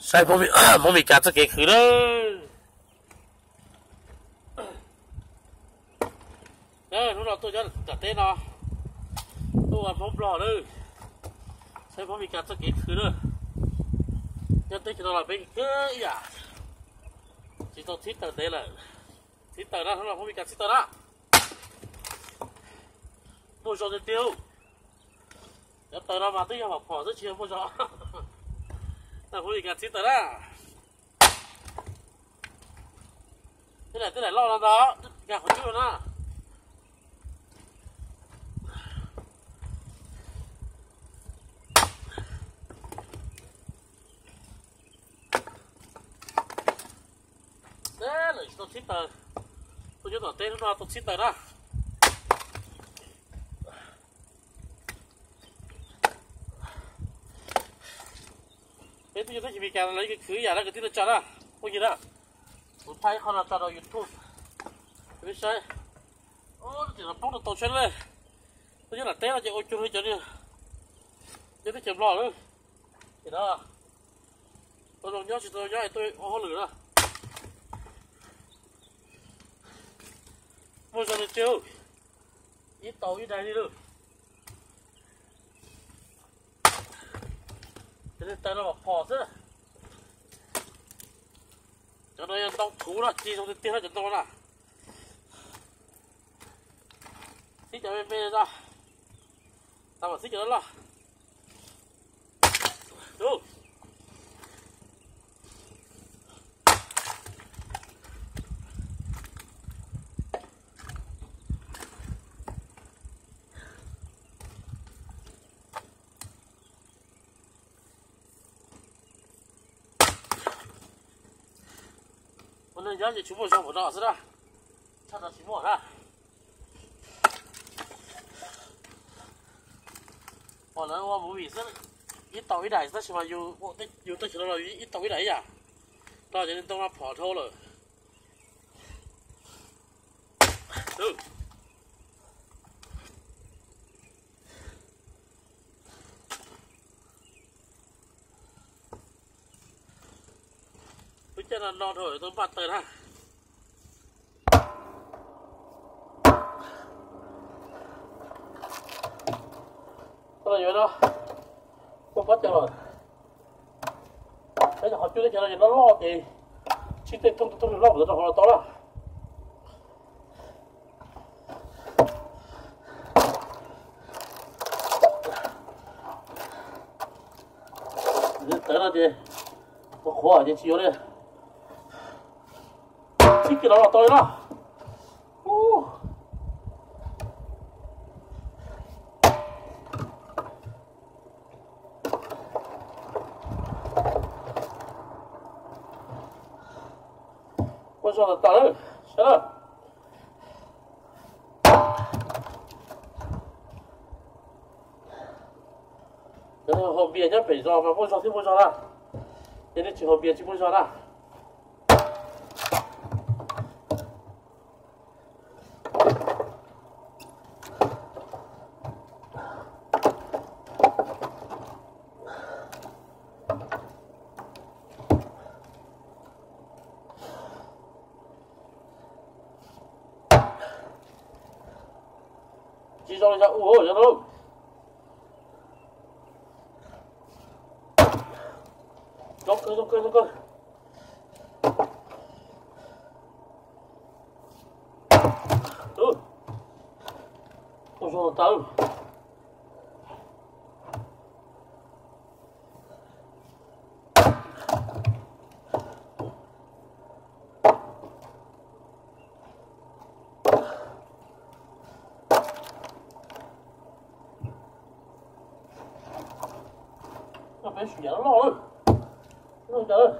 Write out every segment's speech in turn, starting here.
Saib Hmoob Mes Kas txoj kev khwv na. Hnub no tuaj nyob nram teb no, tuaj ua Hmoob Nplog na. Saib Hmoob Mes Kas txoj kev khwv na. Nyob teb chaws no los peb khwv ib yam. Tsis tau txhib taws ntev lawm. Txhib taws na, hnub no Hmoob Mes Kas txhib taws na. Muaj zog tiag tiag. Cov taws no mas twb yog phom phom xwb tsis yog muaj zog. Hnub no Hmoob Mes Kas txhib taws na. Tej daim, tej daim loj no ntag, nkag qhov cub no na. Lawm tsis tau txhib taws. Tuaj nyob tom teb hnub no tau txhib taws na. Peb twb yog teb chaws Amelikas no los yeej khwv ib yam na kwv tij neej tsa na, phooj ywg na. Kuv thaij ib qho no tso rau YouTube, peb saib. Tim no poob rau tau tsheb na. Tuaj nyob nram teb no ces ua cuag li cov nyob teb chaws Nplog lawm. Tim no tau zoo nyob tsis tau zoo nyob es tuaj ua hauj lwm na. Muaj zog li tiag, ib tau ib daim li lawm. Cov niag taws no mas phom xwb. Cov no yog ntoo thuv no, ci zoo tiag tiag na cov ntoo no na. Txhib cov me me no, tas mam txhib cov loj loj. Ua neej nyob ces tsis muaj zog npaum no xwb na. Tshaj no tsis muaj na. Pom lawv ua movie xwb, ib tau ib daim tab sis mas yus teb chaws no los ib tau ib daim ib yam. No ces ntoo no phom dhau lawm. Lub caij no no dhau tau npaj taws na. Koj los yuav no, koj pab cov lawm. Peb cov qhov cub teb chaws no ces no loj ces tsib tej thooj tej thooj loj mus rau hauv los tau na. Tawv no ces qhuav qhuav ces tsis yuav li. Txhib kiag los los tau li no. Muaj zog tas tas lawm, saib na. Cov haus npias nyob pem zos mas muaj zog thiab muaj zog na. Ces nej tsis haus npias tsis muaj zog na. Tsis zoo li cov ub cov no. Zoo kawg zoo kawg zoo kawg. Ub, zoo tawv. Peb su yam loj lawm. Loj cas lawm.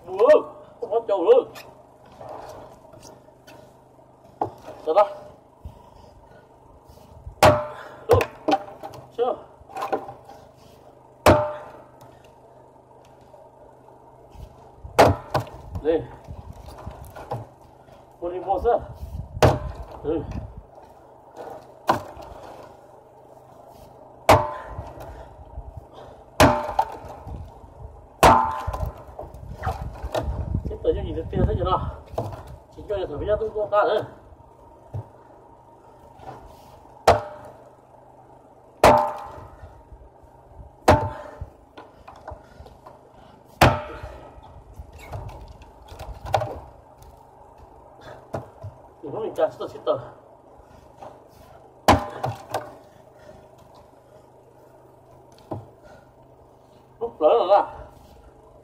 Mus, koj qhov caus lawm. Sawv daws. Li, ua li muag xwb. Peb nyob tub tuaj qab lawm. Hnub Meskas tsis tau txhib taws. Lub plawv no na.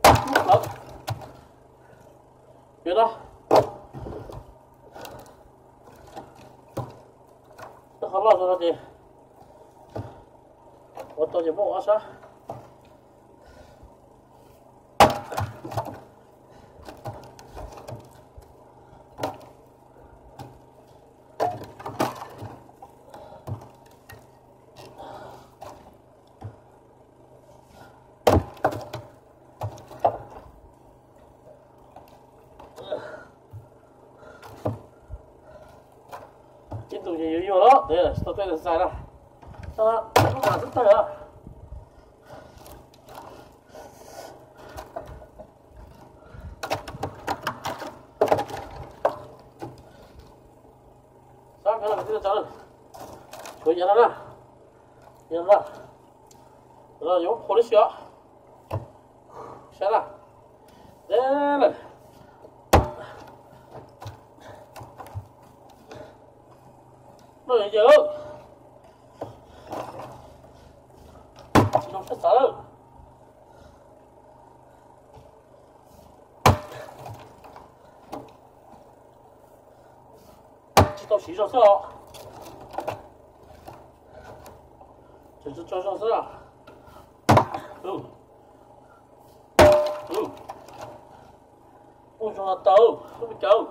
Lub plawv. Yog no. Lub qhov loj no ces ua tau ces muab ua ob sab. Ib tug ces yuav yuag los tsis tau tej xai na. Lub tas xwb tawg. Sab kawg no kwv tij neej tsa, tshuav yav no na, yav no, no yuav qhuav li si os. Saib na, deb lawm. No yog yawg, tsis zoo siab xav lawm. Tsis tau siv zog xwb os. Tseem tso zog xwb. Ub, zoo no tau, lub me cauv.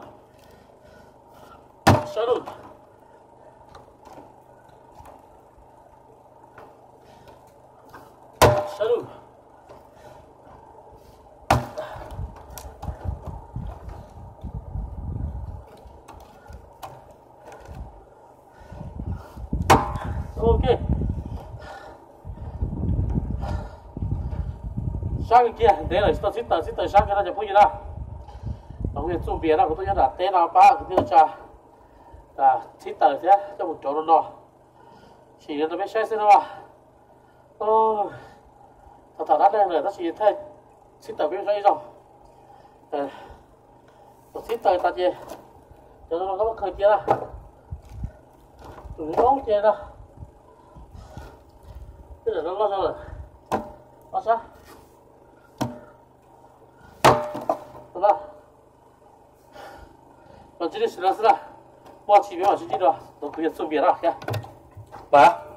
Saib lub. Saib lub. Ok. Sab kiag ntev lawm tsis tau txhib taws, txhib taws sab kiag no cov phooj ywg na. Los kuv yuav txuj npias no kuv tuaj nyob nram teb no pab kwv tij neej tsa txhib taws thiab coj mus rauv no no. Sim no rau peb saib xwb no. Thaum thaum dab neeg lawm tab sis thaij txhib taws peb saib ib zaug. Thaum txhib taws tas ces cov no no muab khaws cia na. Tus zoo ces no. Tej zaum no loj zog lawm. Ob sab. Los ntsib nej sim no xwb na. Muaj tsis peb mam sib ntsib dua, kuv yuav txuj npias no thiab. Pab.